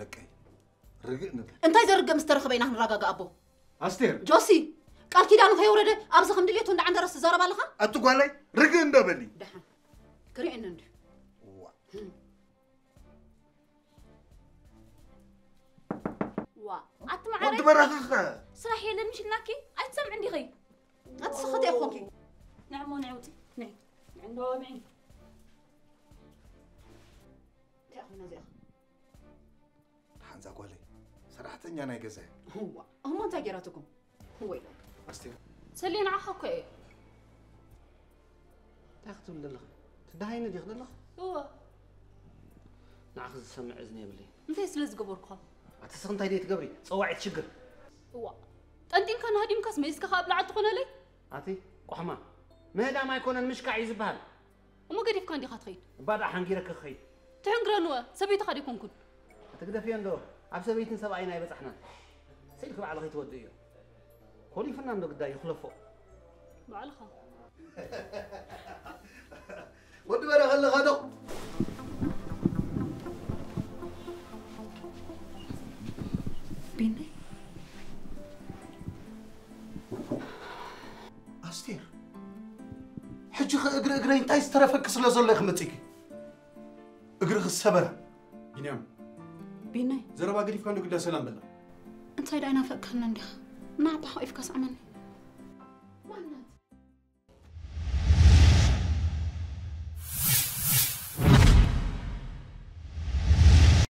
ደቀይ፣ ርግእ ንበል። እንታይ ዘርግእ ምስ ተረኽበ ኢና ክንረጋጋእ ኣቦ? ኣስቴር፣ ጆሲ፣ ቃል ኪዳኑ ከየውረደ ኣብዚ ከም ድሌቱ እንዳዓንደረስ ትዛረብ ኣለኻ? ኣቲ ጓለይ፣ ርግእ እንዶ በሊ። ደሓን ክርእየኒ እንዲ። ዋ ዋ ኣቲ ወዲ መዓረይ በራኺኸ ስራሕ የለን ምሽ ኢልናኪ ኣይትሰምዕን ዲኺ? ኣቲ ስኽቲ ኢኹንኪ። ንዕሞ ንዕውፂ ንዒ ንዕንዶ ንዒ እንታይ ኮይና እዚኣ? ሓንዛ ጓለይ ሰራሕተኛ ናይ ገዛ እያ። እዋ እሞ እንታይ ገይራትኩም? ወይ ኣስቴር ሰሌ ንዓኻ እኮ እየ። እንታይ ክትብል ዘለኻ? ትደሃይኒ ዲኽ ዘለኻ? እዋ ንዓኺ ዝሰምዕ እዝኒ የብለይ። እንታይ ስለ ዝገበርኩኻ? ኣቲ ስኽ እንታይ ደይ ትገብሪ? ጸዋዒት ሽግር። እዋ ጠንጢንካ ናሃዲምካስ መይዝካ ካብ ላዕል ትኾነለይ? ኣቲ ቆሕማ ምህዳም ኣይኮነን ምሽካዕ እዩ ዝበሃል። እሞ ገዲፍካ እንዲኻ ትኸይድ? እባ ደኣ ሓንጊረኪ ክኸይድ። ትሕንግረንወ ሰበይትኻ ደይኮንኩን። ኣቲ ግደፍዮ እንዶ ኣብ ሰበይትን ሰብኣይን ኣይበጻሕናን። ስኢልኪ ባዕልኺ ትወድእዮ። ኮሊፉና እንዶ ግዳይ ይኽለፎ። ባዕልኻ ወዲ በረ ከለኻ ዶ ቢነይ ኣስቴር ሕጂ ኸ እግሪ እግረይ እንታይ ዝተረፈኪ ስለ ዘሎ ኢኺ መጺኪ እግሪ ክሰበረ ቢንያም ቢነይ ዘረባ ገዲፍካ እንዶ ግዳ ሰላም በላ እንታይ ደኣ ይናፈቅካና እንዲኻ? ናዕባ ሓቂፍካ ስዕመኒ።